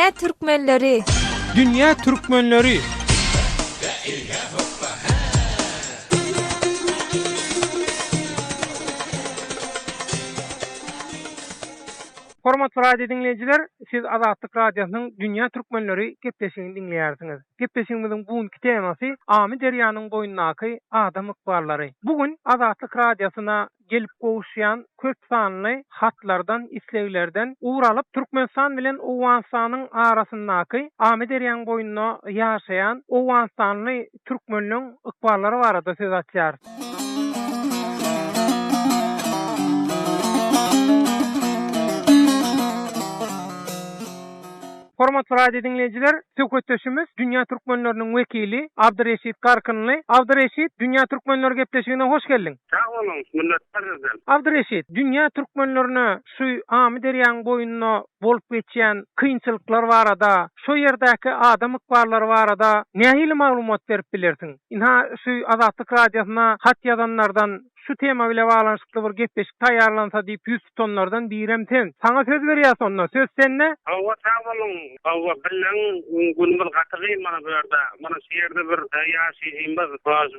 Dünýä türkmenleri! Dünýä türkmenleri! Hormatly radio diňleýjiler, siz Azatlyk Radiosynyň Dünýä türkmenleri gepleşigini diňleýärsiňiz. Gepleşigimiziň bu günki temasy Amy derýanyň boýundaky adam ykballary. Bu gün Azatlyk Radiosyna gelip gowuşýan köp sanly hatlardan, isleglerden ugur alyp, Türkmenistan bilen Owganystanyň arasyndaky Amyderýaň boýunda ýaşaýan owganystanly türkmenleň ykballary barada söz açýarys. Hormatly radio diňleýjiler, söhbetdeşimiz Dünýä türkmenleriniň wekili Abdyreşit Garkynly. Abdyreşit, Dünýä türkmenleri gepleşigine hoş geldiň. Sag boluň, minnetdar sizden. Abdyreşit, dünýä türkmenlerine şu Amyderýaň boýunda bolup geçýän kynçylyklar barada, şo ýerdäki adam ykballary barada nähili maglumat berip bilersiň? Ynha, şu Azatlyk Radiosyna hat ýazanlardan şu tema bile baglanyşykly bir gepleşik taýýarlansa diýip ýüz tutanlardan birem sen. Saňa söz berýäs onda, söz sende. Hawa sag boluň. Hawa bileň günümiz gaty gyn mana bu ýerde. Mana şu ýerde bir ýaşajymyz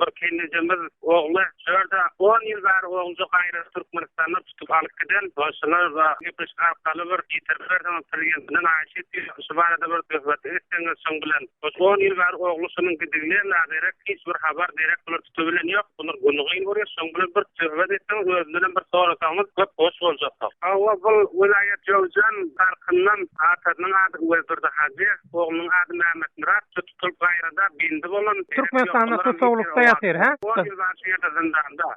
bir gelnejemiz ogly şu ýerde on ýyl bäri ogluja gaýry Türkmenistanda tutup alyp giden. Şular gepleşik arkaly bir ýetirip berseňiz prezidentinden haýyş etýän şu barada bir söhbet etseňiz şoň bilen. On ýyl bäri ogly şunuň gidigine laderek hiç bir habar derek bular Tutubilen ýok, bular güni gyn görýär, şoň bilen bir söhbet etseňiz, özündenem bir sorasaňyz köp hoş boljakdyr. Hawa, bul welaýat Jöwüzjan Garkyndan, atasynyň ady Öwezdurdy hajy, oglunyň ady Mämmetmyrat, şu tutulyp gaýrada bendi bolan, Türkmenistanda tussaglykda ýatyr, hä? On ýyl bäri şu ýerde zyndanda.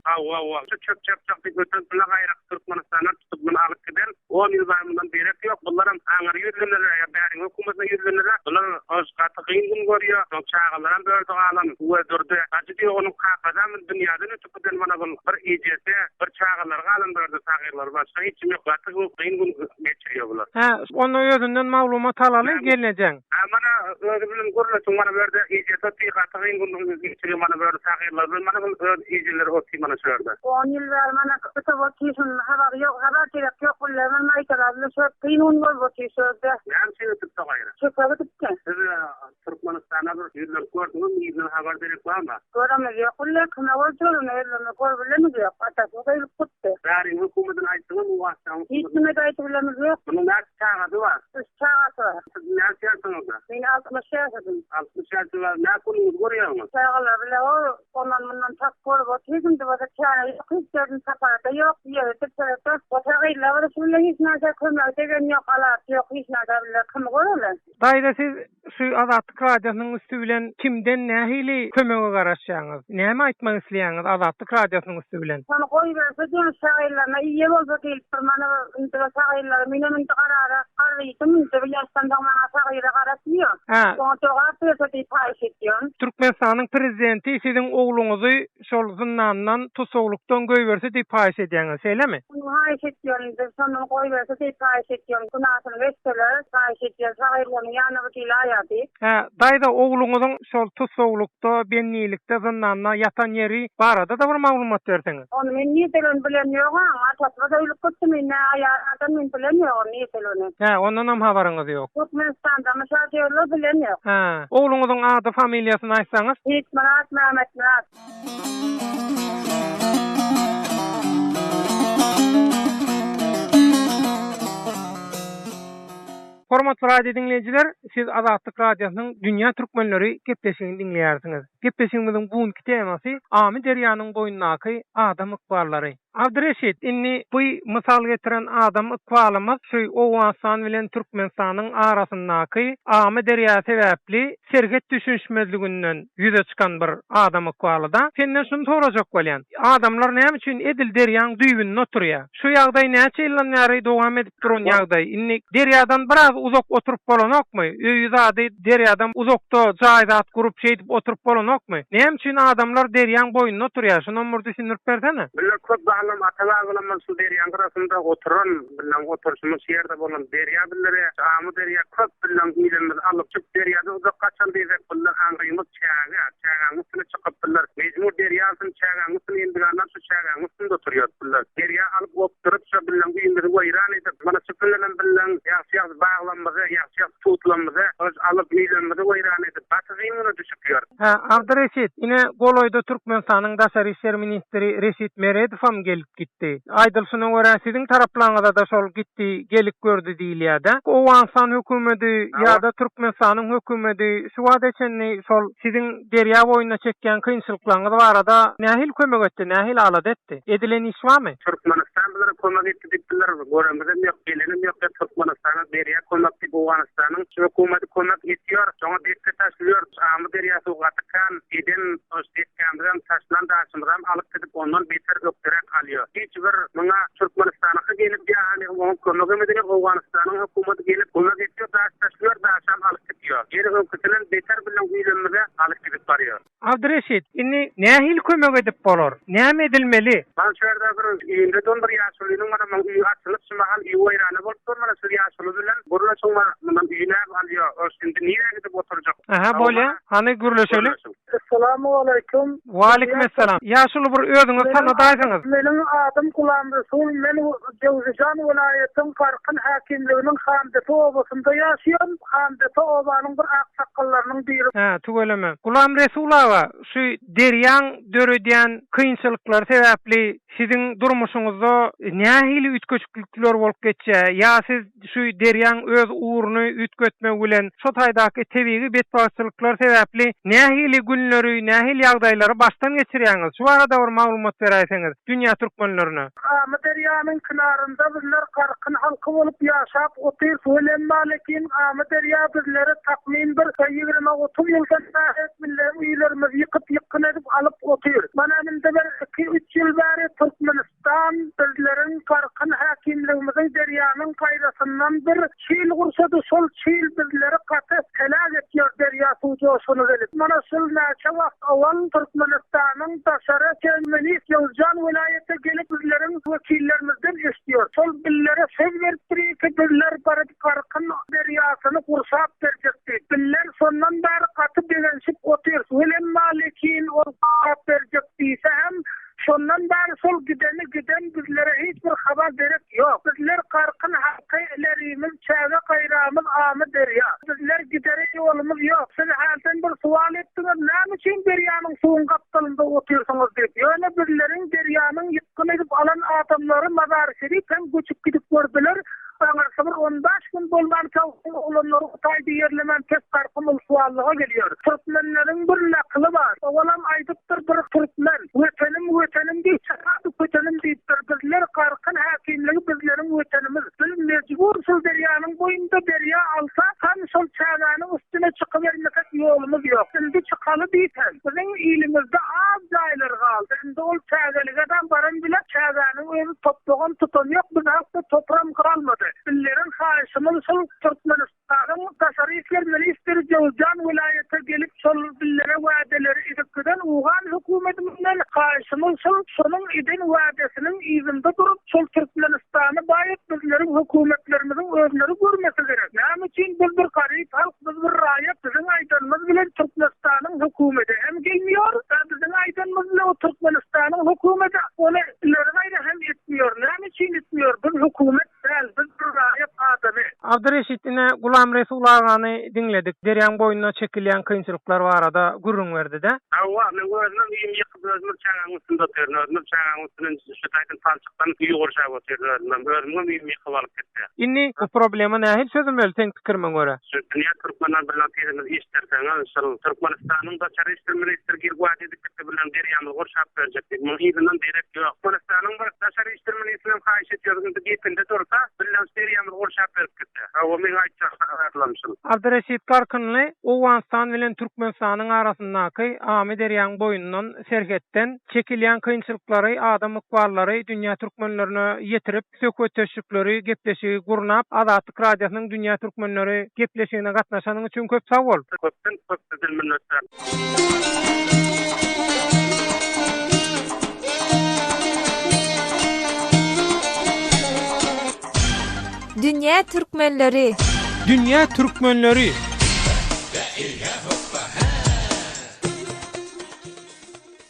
Hawa, hawa, şu çöp çapjak diýip öten pula gaýraky Türkmenistandan tutup muny alyp giden. On ýyl bäri mundan derek ýok. Bularam aňyr ýüzlendiler, ýa bäriň hökümetine ýüzlendiler. Bular hoş gaty kyn gün görýär. Soň çagalaram bu ýerde galan. Öwezdurdy hajy diýip onuň kakasam dünýäden ötüp giden mana bul bir ejesi, bir çagalary galan bu ýerde sagyrlary başga hiç kim ýok. Gaty kyn gün geçirýär bular. Hä, onda özünden maglumat alaly gelnejeň. Hä, mana özi bilen gürleşiň mana bu ýerde ejesi otyr gaty kyn gün geçirýär mana bu ýerde sagyrlary bilen mana bul öz ejeleri otyr mana şu ýerde. On ýyl bäri mana tutup otyr şuny habary ýok habar gerek ýok billemem aýdalar bile şo kyn gün bolup otyr şu ýerde. Näme üçin ötüpdi gaýra? Çöpe gidipdi. Siz Türkmenistana bir ýüzlenip gördüňizmi yzyndan habar derek barmy? Göremiz ýok bile kime boljagyny özlerine gör bilemiz ýok atasy gyýylyp gitdi. Bäriň hökümetine aýtdyňyzmy Owganystanyň Hiç kime-de aýdyp bilemizok. Munuň näçe çagasy bar? Üç çagasy bar. Siz näçe ýaşyňyzda? Men 60 ýaşadym. 60 ýaşyňyzda nä günüňizi görýäňiz? Çagalar bile o ondan mundan tap görüp otyr indi bolsa çäre ýok hiç ýerini tapara-da ýok ýere düşere-de. Bolsa gyzlar bir şu bile hiç närse kömegi degen ýok alaç ýok hiç närse bile kimi göreli. Daýza siz şu Azatlyk Radiosynyň üsti bilen kimden nähili kömege garaşýaňyz? Näme aýtmak isleýäňiz Azatlyk Radiosynyň üsti bilen? Şony goýberse diýen şagyrlaryna ýe bolsa diýlip bir mana indi bir şagyrlary menem indi garara garrydym indi bir ýaşdan soň maňa şagyra garaşmýo. Hä. Şoňa jogap berse diýip haýyş edýän. Türkmenistanyň prezidenti siziň ogluňyzy şol zyndandan, tussaglykdan goýberse diýip haýyş edýäňiz, şeýlemi? Şony haýyş edýän indi şondan goýberse diýip haýyş edýän günasyny geçseler haýyş edýän şagyrlarynyň ýanyna bir dilaýa diýip. Hä, daýza ogluňyzyň şol tussaglykda, bendilikde, zyndanda ýatan ýeri barada-da bir maglumat berseňiz. Ony men nirdeligini bilen ýog-a, atasy-da ölüp gitdi, men nä aýal adam men bilen ýok ony nirdeligini. Hä, ondanam habaryňyz ýok. Türkmenistandamy şa diýerler bilen ýok. Hä, ogluňyzyň ady familiýasyny aýtsaňyz. Seýitmyrat Mämmetmyrat. Hormatly radio diňleýjiler, siz Azatlyk Radiosynyň Dünýä Türkmenleri gepleşigini diňleýärsiňiz. Gepleşigimiziň bu günki temasy Amy derýanyň boýundaky adam ykballary. Abdyreşit, indi bu mysal getiren adam ykbalymyz şu Owganystan bilen Türkmenistanyň arasyndaky Amy derýa sebäpli serhet düşünişmezliginden ýüze çykan bir adam ykbaly-da. Senden şuny sorajak bolýan. Adamlar näme üçin edil derýaň düýbünde oturýar? Şu ýagdaý näçe ýyldan bäri dowam edip duran ýagdaý. Indi derýadan biraz uzak oturyp bolanokmy? Öýi zady derýadan uzakda jaý zat gurup şeýdip oturyp bolanokmy? Näme üçin adamlar derýaň boýunda oturýar? Şunam bir düşündirip bersene. Bizler köp zalym ata-babalarymyz şu derýaň gyrasynda oturan, bilen oturyşymyz şu ýerde bolan derýa bizlere Amy derýa köp bilen ilimizi alyp, şu derýadan uzak gaçaly diýsek, bizler aňrymyz çäge, çägäniň üstüne çykyp bizler. Mejbur derýa alsyn çägäň üstüni endiganlar şu çägäň üstünde oturýar pullar. Derýa alyp okduryp şo bilen öýümizi weýran edip, mana şu pullardan bilen ýagşy-ýagşy baglarymyzy, ýagşy-ýagşy tutlarymyzy alyp öýlerimizi weýran edip, gaty kyn güne düşüp ýör. Hä, Abdyreşit, ine golaýda Türkmenistanyň daşary işler ministri Reşit Meredowam gelip gitdi. Aýdylyşyna görä, siziň taraplaryňyza-da şol gitdi, gelip gördi diýilýär-dä. Owganystan hökümedi ýa-da Türkmenistanyň hökümedi şu wagta çenli şol siziň derýa boýunda çekýän kynçylyklaryňyz barada nähili kömek etdi, nähili alada etdi? Edilen iş barmy? Türkmenistan bizlere kömek etdi diýip bizler göremizem ýok, gelenem ýok ýa Türkmenistana berýär kömek diýip Owganystanyň hökümeti kömek etýär, şoňa desge taşlýar, Amy derýa suwy gaty kän, eden şo desgämizem taşlan daşymyzam alyp gidip ondan beter ökderäk alýar. Hiç bir muňa Türkmenistanyňky gelip ýa hany oňa kömegem edenok Owganystanyň hökümeti gelip kömek etýär daş taşlýar daşam alyp gidýär. Ýene öňküsinden beter bilen güýlenmize alyp gidip barýar. Abdyreşit, indi nähili kömek edip bolar? Näme edilmeli? Maň şu ýerde bir öýünde duran bir ýaşulynyň mana maň öýi açylyp şu mahal öýi weýrana bolup dur mana şul ýaşuly bilen gürleşiň mana mundan öýi näme alýa ol indi nirä gidip oturjak. Aha bolýa hany gürleşeli. Essalamualeýkum. Waleýkimessalam. Ýaşuly bir özüňizi tanadaýsaňyz. Meniň adym Gulam Resul men Jöwzijan welaýatyň Garkyn häkimliginiň Handepe obasynda ýaşaýan. Handepe obanyň bir aksakgallarynyň biri. Hä, tüweleme. Gulam Resul aga, şu derýaň döredýän kynçylyklary sebäpli siziň durmuşyňyzda nähili üýtgeşiklikler bolup geçýär? Ýa siz şu derýaň öz ugruny üýtgetmegi bilen şo taýdaky tebigy betbagtçylyklar sebäpli nähili günleri, nähili ýagdaýlary başdan geçirýäňiz? Şu barada bir maglumat beräýseňiz dünýä türkmenlerine. Amyderýanyň kenarynda bizler garkyn halky bolup ýaşap otyrys. Welemma lekin Amyderýa bizlere takmyn bir 20-30 ýyldan bäri bizleriň öýlerimizi ýykyp-ýykgyn edip alyp otyr. Mana indi bir iki-üç ýyl bäri Türkmenistan bizleriň garkyn häkimligimiziň derýanyň gaýrasyndan bir çil gurşady, şol çil bizleri gaty heläk etýär derýa suw joşguny gelip. Mana şul näçe wagt owal Türkmenistanyň daşary işler ministri Jöwzjan welaýata gelip bizleriň wekillerimizden eşdiýär. Şol bizlere söz beripdir ki bizler baryp Garkyn derýasyny gurşap berjek diýip. Bizler şondan bäri gaty begenşip otyrys. Welemma lekin ol gurşap berjek diýse hem Şondan bäri şol gideni giden bizlere hiç bir habar derek ýok. Bizler Garkyn halky ilerimiz çäge gaýramyz Amy derýa. Bizler gidere ýolumyz ýok. Siz hälden bir sowal etdiňiz näme üçin derýanyň suwuň gapdalynda otyrsyňyz diýip. Ýöne bizleriň derýanyň ýykgyn edip alan adamlary Mazary Şerif hem göçüp gidip gördüler. Aňyrsy bir on baş gün bolmanka oglanlary o taýda ýerlemän pes garpy multwallyga gelýär. Türkmenleriň bir nakyly bar. Owalam aýdypdyr bir türkmen, Wetenim, wetenim diýip çykady kötenim diýipdir. Bizler Garkyn häkimligi bizleriň wetenimiz. Biz mejbur şul derýanyň boýunda derýa alsa hem şol çägäniň üstüne çykybermesek ýolumyz ýok. Indi çykaly diýsem, biziň ilimizde az jaýlar galdy. Indi ol çägeligedam baran bile çägäniň özi toplagam tutan ýok, biz hakda topram galmady. Bizleriň haýyşymyz şul Türkmenistanyň Daşary işler ministri Jöwzjan welaýata gelip şol bizlere wädeleri edip giden owgan hökümedinden haýyşymyz şul şonuň eden wädesiniň yzynda durup şol Türkmenistany baýat bizleriň hökümetlerimiziň özleri görmese gerek. Näme üçin biz bir garyp halk biz bir raýat biziň aýdanymyz bilen Türkmenistanyň hökümedi hem gelmiýor biziň aýdanymyz bilen o Türkmenistanyň hökümedi ony ileri gaýra hem etmiýor. Näme üçin etmiýor? Biz hökümet däl, biz bir raýat adamy. Abdyreşit ine Gulam Resul agany diňledik. Derýaň boýunda çekilýän kynçylyklar barada gürrüň berdi-de. Hawa, men özümem öýümi ýykyp özümem çagaň üstünde otyryn. Özümem çagaň üstünden şu taýdan palçykdan öý gurşap otyryn özümem. Özümiňem öýümi ýykyp alyp gitdi. Indi bu problema nähili çözülmeli seň pikirmiň görä? Şu dünýä türkmenler bilen sesimizi eşitdirseňiz, şol Türkmenistanyň daşary işler ministri gelip wada edip gitdi bilen derýamyzy gurşap berjek diýip. Munuň yzyndan derek ýok. Türkmenistanyň bir daşary işler ministrinem haýyş etýäris indi gepinde dursa, bilen şu derýamyzy gurşap berip gitse. Hawa meň aýtjak zatlarym şul. Abdyreşit Garkynly Owganystan bilen Türkmenistanyň arasyndaky Amy derýaň boýundan, serhetden, çekilýän kynçylyklary, adam ykballary dünýä türkmenlerine ýetirip, söhbetdeşlikleri, gepleşigi gurnap, Azatlyk Radiosynyň Dünýä Türkmenleri gepleşigine gatnaşanyň üçin köp sag bol! Köpden köp sizden minnetdar. Dünýä Türkmenleri! Dünýä Türkmenleri!